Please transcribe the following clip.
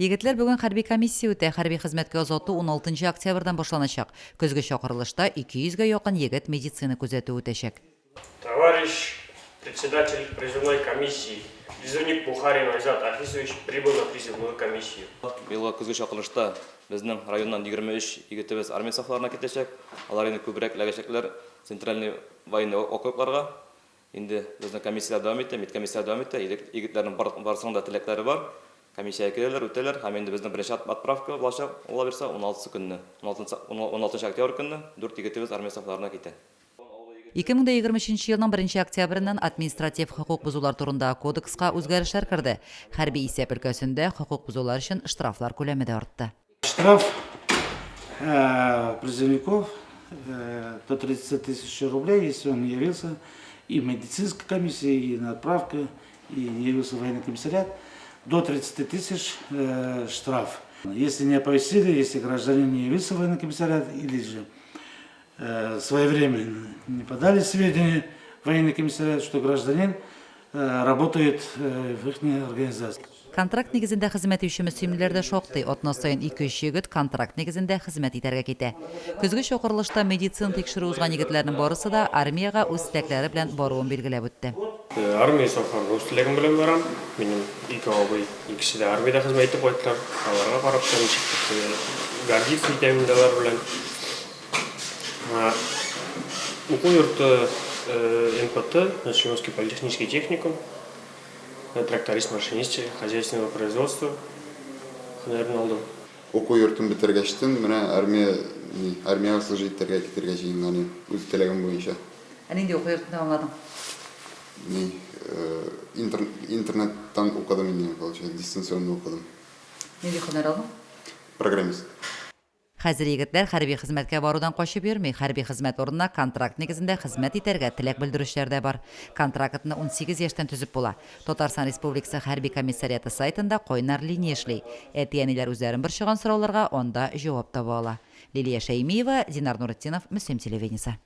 Егетләр бүген хәрби комиссия үтә. Хәрби хезмәткә озату уналтынчы октябрьдән башланачак. Көзге чакырылышта 200 гә якын егет медицина күзәтүе үтәчәк. Товарищ председатель призывной комиссии, призывник Бухарин Айзат Афисович прибыл на призывную комиссию. Быелгы көзге чакырылышта безнең районнан 23 егетебез армия сафларына китәчәк. Алар инде күбрәк эләгәчәкләр Центральный военный округларга. Инде безнең комиссияләр дәвам итә, медкомиссияләр дәвам итә. Егетләрнең барысының да теләкләре бар. Комиссиягә киләләр, үтәләр һәм инде безнең беренче отправка булачак, Алла бирса, уналтысы көнне, уналтынчы октябрь көнне дүрт егетебез армия сафларына китә. 2023 елның беренче октябреннән административ хокук бозулар турындагы кодекска үзгәрешләр керде. Хәрби исәп өлкәсендә хокук бозулар өчен штрафлар күләме дә артты. Штраф призывников до 30 тысяч рублей, если он не явился и в медицинской комиссии, и на отправку, и не явился в военный комиссариат, до 30 тысяч штраф. Если не оповестили, если гражданин не явился в военный комиссариат или же своевременно не подали сведения в военный комиссариат, что гражданин работает в их организации. Контракт нигезендә хезмәт итүче мөслимлеләр дә шактый. Атна саен ике-өч егет контракт нигезендә хезмәт итәргә китә. Көзге чакырылышта медицина тикшерүе узган егетләрнең барысы да армиягә үз теләкләре белән баруын билгеләп үтте. Армия сафларына үз теләгем белән барам. Минем ике абый, икесе дә армиядә хезмәт итеп кайттылар. Аларга карап та ничектер гордиться итәм инде алар белән. Уку йорты НПТ, Ночевский политехнический техникум, тракторист-машинист хозяйственного производства һөнәрен алдым. Уку йортын бетергәчтен, менә армия, армиягә служить итәргә китәргә җыенган идем, үз теләгем буенча. Ә нинди уку йортын тәмамладың? Ни, интернеттан укыдым инде, получается, дистанционно укыдым. Нинди һөнәр алдың? Программист. Хәзер егетләр хәрби хезмәткә барудан качып йөрми, хәрби хезмәт урынына контракт нигезендә хезмәт итәргә теләк белдерүчеләр дә бар. Контрактны 18 яшьтән төзеп була. Татарстан Республикасы хәрби комиссариаты сайтында кайнар линия эшли. Әти-әниләр үзләрен борчыган сорауларга анда җавап таба ала. Лилия Шәймиева, Динар Нуретдинов, Мөслим телевидениесе.